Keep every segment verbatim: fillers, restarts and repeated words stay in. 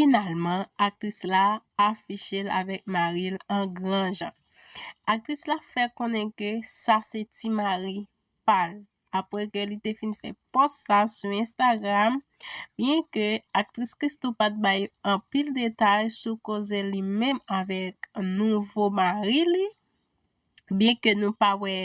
Finalman, aktris la afiche l avèk mari l an gran jan. Aktris la fè konnen ke sa se ti mari pa l. Apre ke li te fin fè pòs sa sou Instagram, byen ke aktris Christo pa t bay anpil detay sou koze li menm avèk nouvo mari li, byen ke nou pa wè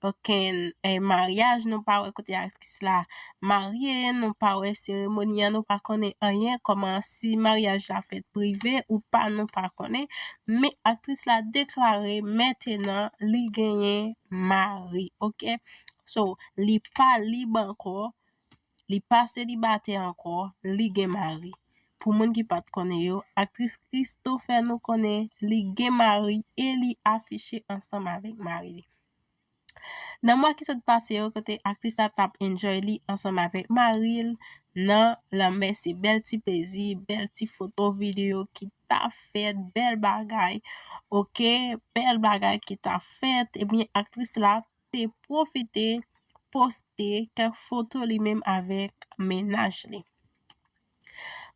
okenn eh, maryaj, nou pa wè kote aktris la marye, nou pa wè seremoni an, nou pa konnen anyen, kòman si maryaj la fèt prive ou pa, nou pa konnen. Men aktris la deklare mentenan li genyen mari, oke? So, li pa lib ankò, li pa selibatè ankò, li gen mari. Pou moun ki pa t konnen yo, aktris Christo fè nou konnen li gen mari e li afiche ansanm avèk mari li. Nan mwa ki sot pase yo, kote aktris la t ap enjoy li ansanm avèk mari l nan lanmè, se bèl ti plezi, bèl ti foto, videyo ki t ap fèt, bèl bagay, oke, bèl bagay ki t ap fèt, ebyen aktris la te pwofite poste kèk foto li menm avèk mennaj li.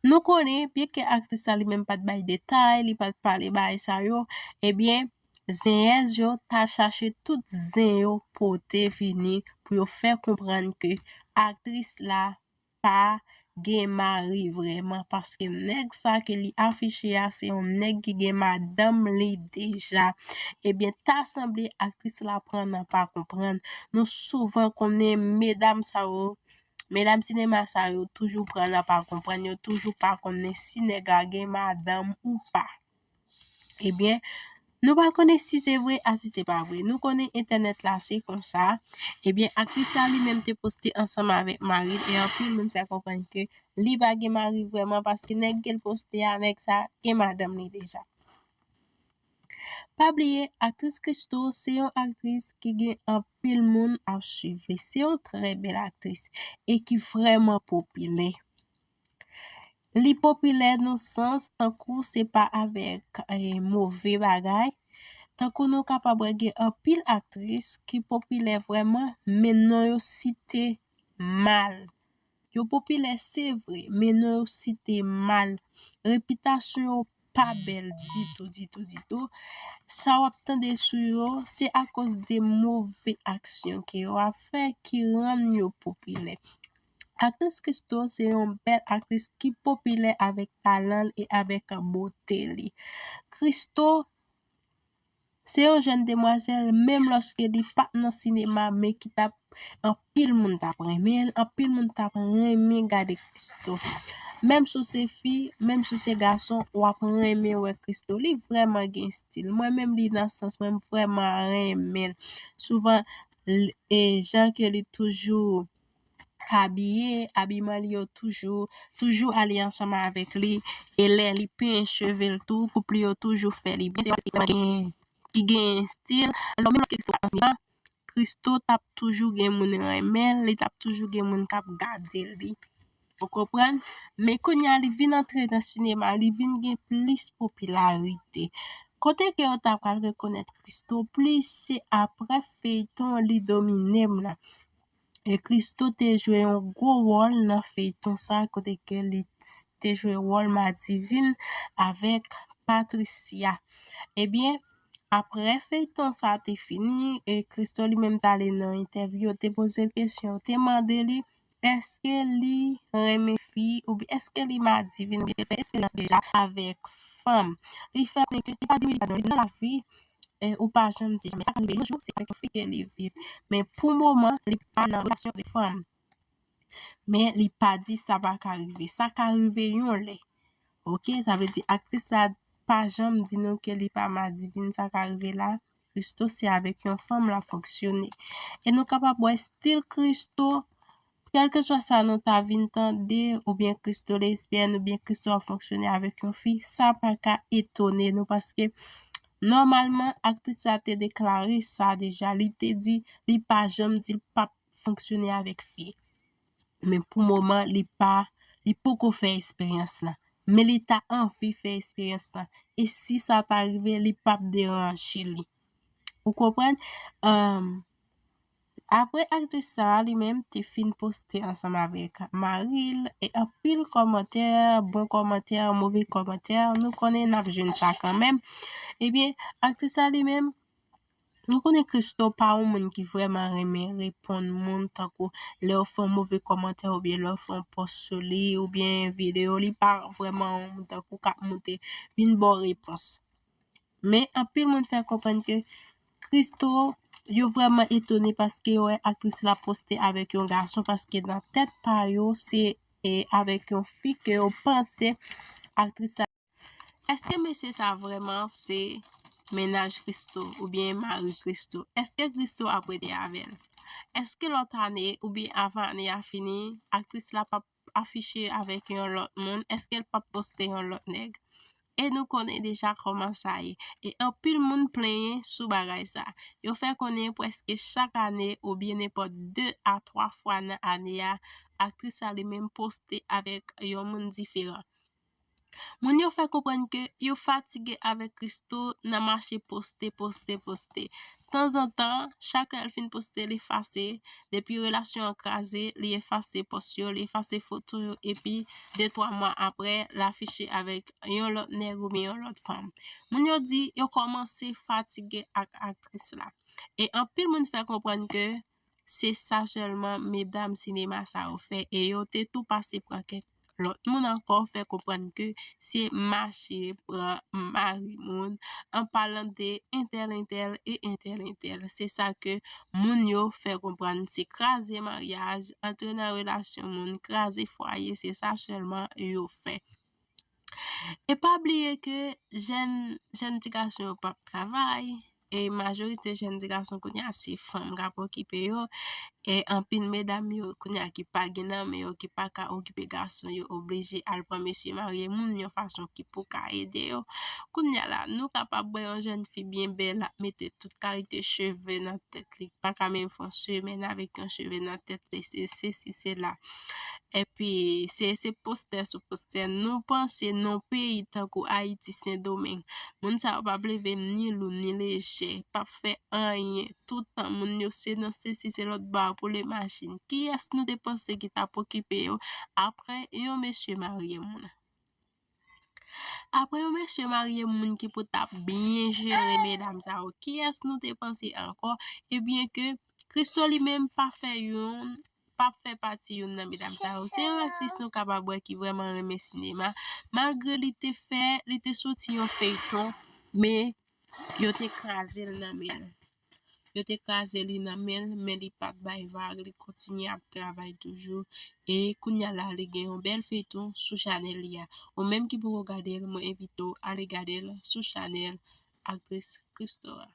Nou konnen, byen ke aktris la li menm pa t bay detay, li pa t pale bagay sa yo, ebyen, zenyèz yo t al chache tout zen yo pote vini pou yo fè konprann ke aktris la pa gen mari vrèman, paske nèg sa ke li afiche a, se yon nèg ki gen madanm li deja. Ebyen, ta sanble aktris la pran nan pa konprann. Nou souvan konnen medam sa yo, medam sinema sa yo toujou pran nan pa konprann, yo toujou pa konnen si nèg la gen madanm ou pa. Ebyen, nou pa konnen si se vre a si se pa vre. Nou konnen entènèt la se konsa. Ebyen, aktris la li menm te poste ansanm avèk mari l, e anpil moun fè konprann ke li pa gen mari vrèman, paske nèg ke l poste a, nèg sa gen madanm li deja. Pa bliye, aktris Christo se yon aktris ki gen anpil moun ap swiv li. Se yon trè bèl aktris e ki vrèman popilè. Li popilè nan sans tankou se pa avèk eh, move bagay. Tankou nou kapab wè gen anpil aktris ki popilè vrèman, men non yo site mal. Yo popilè, se vre, men non yo site mal. Repitasyon yo pa bèl ditou, ditou, ditou. Sa w ap tande sou yo, se akoz de move aksyon ke yo ap fè ki rann yo popilè. Aktris Christo se yon bèl aktris ki popilè avèk talan l e avèk bote li. Christo se yon jèn demwazèl, menm lòske li pa t nan sinema, men ki t ap, anpil moun t ap renmen l, anpil moun t ap renmen gade Christo. Menm si w se fi, menm si w se gason, w ap renmen wè Christo. Li vrèman gen stil. Mwen menm, li nan sans mwen, m vrèman renmen l. Souvan, l- e jan ke li toujou abiye, abiman li yo toujou, toujou ale ansanm avèk li. E lè li penyen cheve l tou, koup li yo toujou fè li byen. Se yon aktris ki gen, ki gen stil. Alò, menm lòske Christo pa nan sinema, Christo t ap toujou gen moun renmen l, li t ap toujou gen moun k ap gade li. Ou konprann? Men kounye a, li vin antre nan sinema, li vin gen plis popilarite. Kote ke yo ta pral rekonèt Christo plis, se aprè feyton Li Domine m nan. E Christo te jwe yon gwo wòl nan feyton sa, kote ke li t- te jwe wòl Madivin avèk Patricia. Ebyen, aprè feyton sa te fini, e Christo li menm t ale nan entèvyou, yo te poze l kesyon, yo te mande li èske li renmen fi, oubyen èske li Madivin, oubyen se l fè esperyans deja avèk fanm. Li fè konnen ke li pa di wi, li pa di non, li nan lavi, e, ou pa janm di janm. Sa ka rive yon jou, se avèk yon fi ke li viv. Men pou moman, li pa nan relasyon de fanm. Men li pa di sa pa ka rive. Sa ka rive yon lè. Oke, sa vle di aktris la pa janm di nou ke li pa Madivin, sa ka rive la. Christo se avèk yon fanm l ap fonksyone. E nou kapab wè stil Christo, kèlkeswa sa nou ta vin tande, oubyen Christo lesbyèn, oubyen Christo ap fonksyone avèk yon fi, sa pa ka etone nou, paske nòmalman, aktris la te deklare sa deja. Li te di, li pa janm di l p ap fonksyone avèk fi. Men pou moman, li pa, li poko fè esperyans lan. Men li ta anvi fè esperyans lan. E si sa ta rive, li p ap deranje li. Ou konprann? Ahn, Apre aktris sa a li menm te fin poste ansanm avèk mari l, e anpil kòmantè, bon kòmantè, move kòmantè, nou konnen n ap jwenn sa kanmenm. Ebyen, aktris la li menm, nou konnen Christo pa yon moun ki vrèman renmen reponn moun, tankou lè yo fè yon move kòmantè oubyen lè yo fè yon pòs sou li oubyen videyo, li pa vrèman yon moun tankou k ap monte vin ba w repons. Men anpil moun fè konprann ke Christo, yo vrèman etone paske yo wè aktris la poste avèk yon gason, paske nan tèt pa yo, se, e, avèk yon fi ke yo panse aktris la. Èske mesye sa vrèman se mennaj Christo oubyen mari Christo? Èske Christo ap rete avè l? Èske lòt ane oubyen avan ane a fini, aktris la p ap afiche avèk yon lòt moun? Èske l p ap poste yon lòt nèg? E nou konnen deja kòman sa ye. E anpil moun plenyen sou bagay sa. Yo fè konnen prèske chak ane oubyen nenpòt de a twa fwa nan ane a, aktris sa li menm poste avèk yon moun diferan. Moun yo fè konprann ke yo fatige avèk Christo nan mache poste, poste, poste. Tanzantan, chak lè l fin poste, l efase. Depi relasyon an kraze, li efase pòs yo, li efase foto yo, epi de twa mwa apre, l afiche avèk yon lòt nèg oubyen yon lòt fanm. Moun yo di yo kòmanse fatige ak aktris la. E anpil moun fè konprann ke se sa sèlman medam sinema sa yo fè, e yo te tou pase pran kèk lòt moun ankò fè konprann ke se mache pran mari moun, an palan de entèl, entèl e entèl, entèl. Se sa ke moun yo fè konprann, se kraze maryaj, antre nan relasyon moun, kraze fwaye, se sa sèlman yo fè. E pa bliye ke jèn, jèn ti gason yo p ap travay, e majorite jèn ti gason kounye a se fanm k ap okipe yo, e anpil medam yo kounye a ki pa gen nan men yo, ki pa ka okipe gason yo, oblije al pran mesye marye moun yon fason ki pou ka ede yo. Kounye a la, nou kapab wè yon jèn fi byen bèl ap mete tout kalite cheve nan tèt li, pa ka menm fè yon semèn avèk yon cheve nan tèt li, se sesi, se la. Epi, se, se postè sou postè. Nou panse nan peyi tankou Ayiti, Sendomeng, moun sa yo p ap leve ni lou ni lejè, p ap fè anyen. Tout tan, moun yo se nan sesi, se lòt ba pou le machin. Kiyès nou te panse ki t ap okipe yo apre yon mesye marye moun? Apre yon mesye marye moun ki pou t ap byen jere medam sa yo, kiyès nou te panse ankò? Ebyen ke Christo li menm pa fè youn, p ap fè pati youn nan medam sa yo. Se yon aktris nou kapab wè ki vrèman renmen sinema. Malgre li te fè, li te soti yon feyton, men yo te kraze l nan men l. Yo te kraze li nan men l, men li pa t bay vag, li kontinye ap travay toujou. E kounye a la, li gen yon bèl feyton sou chanèl li a. Ou menm ki poko gade l, mwen envite w ale gade l sou chanèl aktris Christo a.